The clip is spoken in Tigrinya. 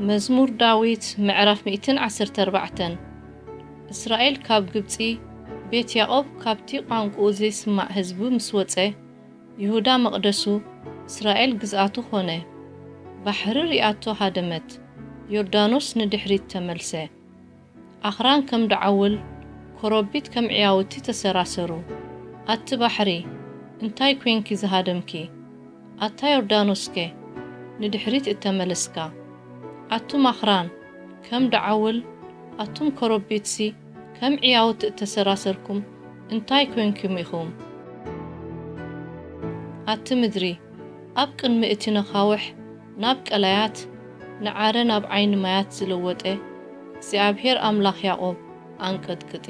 መዝሙር ዳዊት ምዕራፍ ሚእትን ዓሰርተ ኣርባዕተን። እስራኤል ካብ ግብጺ፣ ቤት ያዕቆብ ካብቲ ቋንቋኡ ዘይስማዕ ህዝቡ ምስ ወጸ፣ ይሁዳ መቕደሱ፣ እስራኤል ግዝኣቱ ኾነ። ባሕሪ ሪኣቶ ሃደመት፣ ዮርዳኖስ ንድሕሪት ተመልሰ። ኣኽራን ከም ደዓውል፣ ኮረቢት ከም ዕያውቲ ተሰራሰሩ። ኣቲ ባሕሪ፣ እንታይ ኮንኪ ዝሃደምኪ? ኣታ ዮርዳኖስከ፣ ንድሕሪት እተመለስካ? ኣቱም ኣኽራን፣ ከም ደዓውል፣ ኣቱም ኮረቢትሲ፣ ከም ዕያውቲ እተሰራሰርኩም እንታይ ኮንኩም ኢኹም? ኣቲ ምድሪ፣ ኣብ ቅድሚ እቲ ነኻውሕ ናብ ቀላያት፣ ንዓረ ናብ ዓይኒ ማያት ዝለወጠ እግዚኣብሄር ኣምላኽ ያዕቆብ ኣንቀጥቅጢ።